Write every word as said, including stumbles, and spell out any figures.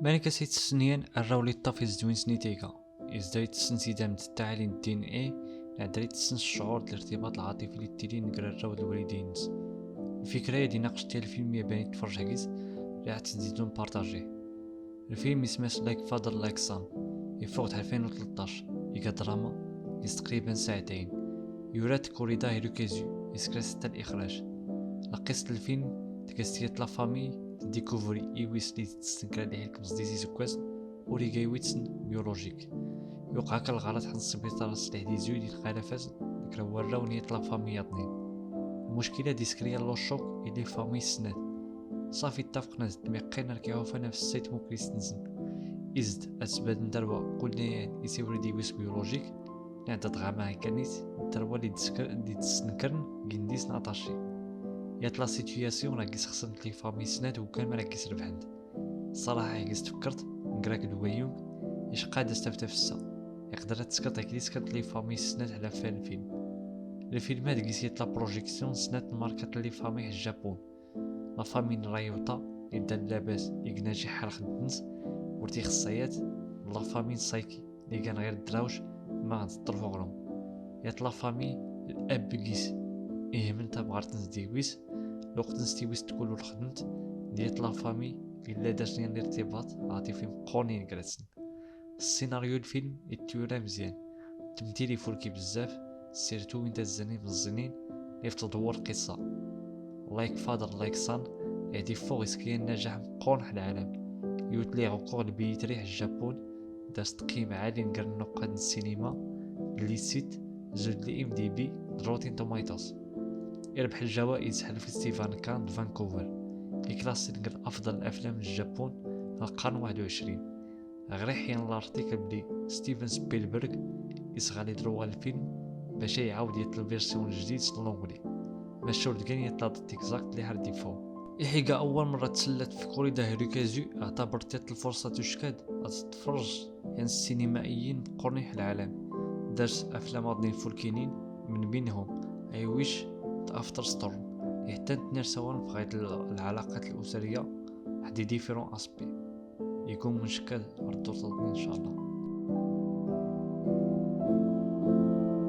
ملكة سيت السنيان الراو لي طافي زدوين سنيتيكا. إزداي تسن سيدام تتعلي الدين إيه، نعدري تسن الشعور ديال الارتباط العاطفي اللي تيلي نقرا الراو الوالدين. الفكرة دي ناقشتها الفيلم يا بني تفرج حكيس، راه تزيدون بارطاجيه. الفيلم يسمى لايك فادر لايك سان، يفوت ألفين وتلطاش، يقا دراما، يس تقريبا ساعتين. يورات كوريدا هيروكيزو، يسكرا ستة الإخراج. لقصة الفيلم، تكستيات لا فامي، ديكوفري إيويس لي تستنكر عليه الكمز ديزي زكواز، وريغاي ويتسن بيولوجيك. يوقع هكا الغلط حن السبيطار سلاح دي زوي دي الخلافات، ذكر هو الراونية لا فامي يطنين. المشكلة ديسكريا لو شوك إلي فامي سنات. صافي اتفقنا زد ميقينا ركيهو فانا في السيت مو كريستنسن. إزد أسباب ندروا قلنا يعني يسيوري دي ويس بيولوجيك. نعدد غاما كانيت، دروا لي ديسكر-، دي ديسنكرن، جنديس ناطاشي. يات لا سيتوياسيون راه كيس خصن لي فامي سنات وكان ما راه كيس ربحنت. الصراحة كيس تفكرت، نقراك دوايون، إش قادة ستفتا في السا. يقدر تسكت كي تسكت لي فامي سنات على فان الفيلم. الفيلم هاد كيس يطلع بروجيكسيون سنات ماركات لي فامي الجابون. لا فامين رايوطا، إدان لاباس، إيك ناجي حال خدنس، ورتي خصايات، لا فامين سايكي، لي كان غير دراوش، ما غنطرفو غرام. يات لا فامي، الأب كيس، إيه من تبغارتنس ديويس، لوقتنس ديويس تكولو الخدمت، ديات لا فامي، إلا داش نيان الارتباط، عاطفي مقونين كراتسن. السيناريو الفيلم يتيولا مزيان، تمثيل يفولكي بزاف، سيرتو وين تزني مزنين، يفتض هو القصة. لايك فادر لايك سان، يهدي فوق يسكي النجاح مقرون في العالم. يوت لي غوكور البيت ريح الجابون، داس تقييم عالي نقر النقاد السينما، بلي سيت، زود لي إم دي بي، روتين توميتوس. يربح الجوائز حل فيستيفال كان فانكوفر. يكلاسي نقر أفضل الأفلام الجابون، القرن واحد وعشرين. غريح ين لارتيكل بلي ستيفن سبيلبرغ يسغى لي دروا الفيلم باش يعاود يطلب فيرسيون جديد سلونغلي. مشهور دكان يطلع ضد اكزاكت لي هاردي فو. إحيقا أول مرة تسلت في كوريدا هيروكازو، اعتبرت يطل فرصة تشكاد أتتفرج ين السينمائيين قرني في العالم. درس أفلام أضني فولكينين، من بينهم I Wish، أفتر ستورم. يحتن تنير سوا في غاية العلاقات الأسرية، حدي ديفيرون أسبي. يكون مشكل ردو تضني إن شاء الله.